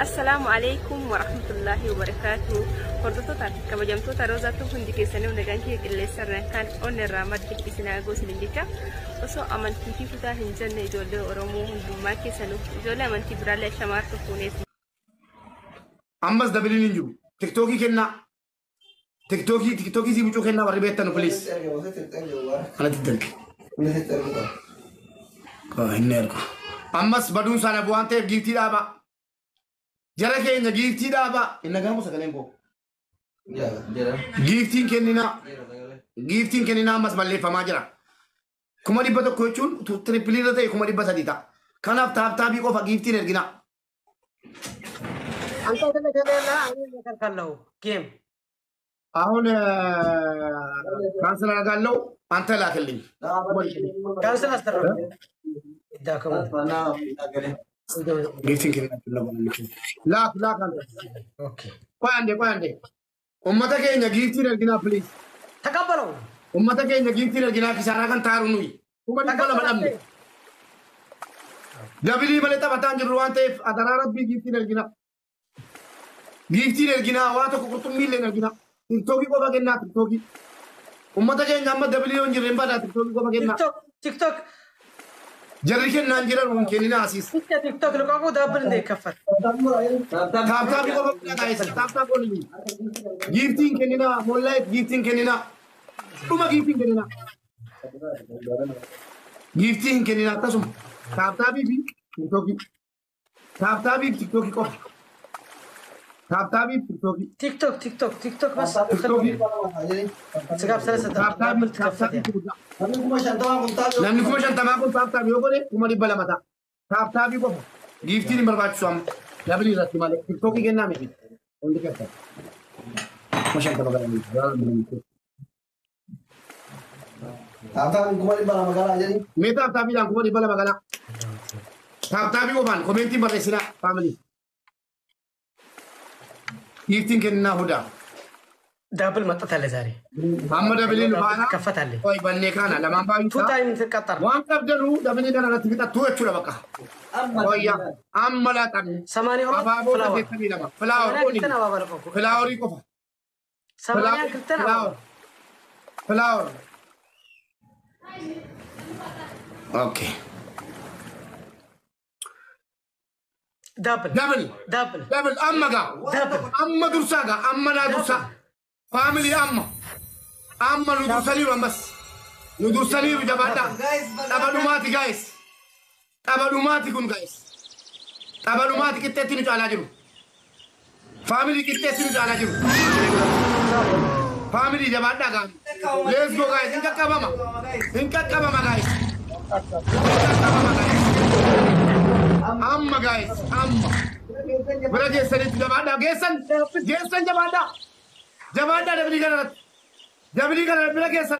Assalaamu alaikum warahmatullahi wabarakaatu. Hordoftoota fi kabajamtoota Roozaatu hundi keessanii nagaan kiyya qilleensarra kan onnee irraa madde isin haa goosinin jecha osoo amantii fi kutaa hin jenne ijoollee Oromoo hundumaa keessanuu ijoollee amantii biraallee shamaartu fuunees. Ammas doubleiin hin jiru. TikTokii kennaa. TikTokii si bucuu kennaa warri beektan, please. Kanatti darge. Inni ergu. Ammas baduun sana bu'aan ta'eef giftii dhaabaa. Jara keenya giftii dhaabaa. Inni gaamu sagaleen koo. Giftiin kenninaa. Giftiin kenninaa ammas balleeffamaa jira. 100,000 jechuun tripleiirra ta'e 300,000 ta'a. Kanaaf tap tapii qofa giftiin erginaa. አንተ ተለከለና እኔ እከልካለሁ game. አሁን cancel አደርጋለሁ። አንተ ላክልኝ። Cancel አስደረጉ ይዳከሙ። Giftiin kennaa ላክ ላክ አንተ። Okay. ቆይ አንዴ፣ ቆይ አንዴ። Uummata keenya giftiin erginaa, please. ተቀበለው። Uummata keenya giftiin erginaa kisaaraa kan taaru nuyi. 200,000 dhabne. Double malee taphataa hin jirru waan ta'eef adaraa rabbii giftiin erginaa. Giftiin erginaa, waa tokko qurxummii illee erginaa. TikTokii qofa kennaa, TikTokii. Uummata keenya amma double yoo hin jirre hin badaa, TikTokii qofa kennaa. TikTok, TikTok. Jarri kennaa hin jiran hin kenninaa asiis. ብቻ TikTok ልቀቁ፣ double እንዳይከፈት። Tap tapii qofa kennaa guys. Tap tap godhini. Giftiin kenninaa mollaayit giftiin kenninaa. Dhuma giftiin kenninaa. Giftii hin kenninaa akkasuma. Tap tapii fi TikTokii. Tap tapii fi TikTokii qofa. Tap tapii fi TikTokii. TikTok, TikTok, TikTok بس. TikTokii. ስጋብ ሰለስተ Tap tapii double tap ትከፈት። Tapii guddaa. Namni 50,000 kun tap tapii yoo godhe 200,000 ta'a. Tap tapii qofa. Giftiin hin barbaachisu amma. Double irratti malee. TikTokii kennaa miti. Hundi keessan. 50,000 galanii. Mee tap tapiidhaan 200,000 galaa. Tap tapii qofaan commentiin barreessinaa family. Giftiin kennaa hudaa. Double መጠት አለ ዛሬ። Amma doubleiin faana. ትከፈታለህ። Qoy bannee kana lamaan Two baay'isaa. Time ትቀጠር። Waan qabdanuu double kana irratti fixattuu jechuudha bakka. Qoyya amma laaqan. 82 Abaaboo Flower. 82 flower. 82 አበባ ልቀቁ። Flowerii qofa. 82 አበባ። Flower. Flower. Okay. Double. Double. Double. Double amma gaa. Double. Amma dursaa gaa, amma naa dursaa. Family, amma. Amma nu dursaniiru ammas. Nu dursaniiru, jabaadhaa. Tapha dhumaati, guys. Tapha dhumaati kun, guys. Tapha dhumaati, qixxeetti nu caalaa jiru. Family, qixxeetti nu caalaa jiru. Family, jabaadhaa gaa. Let's go, guys. Hin qaqqabama. Hin qaqqabama, guys. Hin qaqqabama, guys. Amma, guys. Amma. Bira geessanitti jabaadhaa. Geessan. Geessan, jabaadhaa. Jabaadhaa, double kanarratti. Double kana bira geessan.